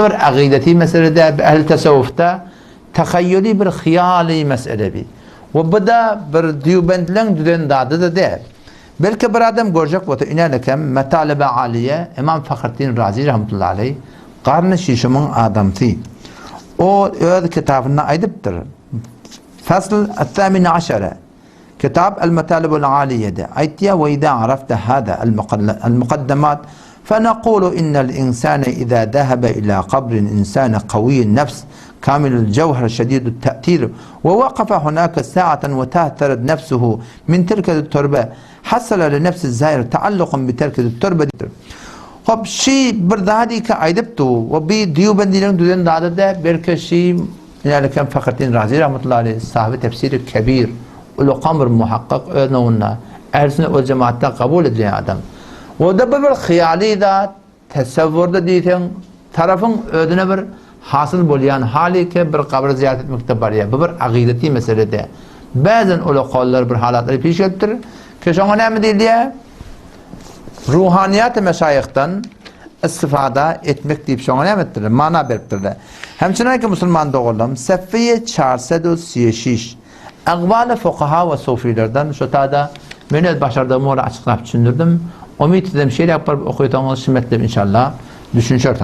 Bir agydeti mesele däl, ähli tasawwufda tahaýýuly bir hyýaly mesele bi. We bu-da bir dýubendleň düzen zady-da däl. Belki bir adam görjek bolsa inälekem Metalibe Aliýe Imam Fahretdin Razi rahmetullahi aleý garny şişimiň adamsy. O öz kitabynda aýdypdyr. Fasl es-samine aşara Kitap El-Metalibul Aliýede aýtýar, Ve izâ arafte hâzâ el-mukaddemat fenekûlu innel insâne izâ zehebe ilâ kabrin insâne kawiyyün nefs kâmilül cevher şedîdü't te'tîr ve vekafe hunâke sâaten ve te'esseret nefsuhu min tilke't türbe hasale li nefsiz zâir teallukun bi terke't türbe diýipdir. Hop, şi bir zady ki aýdypdy we bi Dýubendileriň düzen zady däl, belki şi Ýaly Fahreddin Razy rahmetullahi aleýh sahyby tefsiri kebir, ulakan bir muhakkyk öz nowunda ähli sünnet we jemaatda kabul edilýän adam. O-da bu bir hyýaly zat, tesewwurda diýseň, tarapyň özüne bir hasyl bolýan halyke bir gabry zyýarat etmekde barýar. Bu bir agydeti meselede. Bäzen ulakanlar bir halatlary piş gelipdir. Ki şoňa näme diýilýär? Ruhanyýat-y meşaýyhdan istifada etmek diýip şoňa näme etdirler? Mana beripdirler. Hemçinanki musulman doganlarym sefeýe çarsedu siýeşiş Agbaly fukaha we sufilerden şu tada men öz başardygyma görä açyklap düşündirdim. Umyt sizem şeýläk baryp okaýsaňyz şu metlebi inşallah düşünişersiňiz.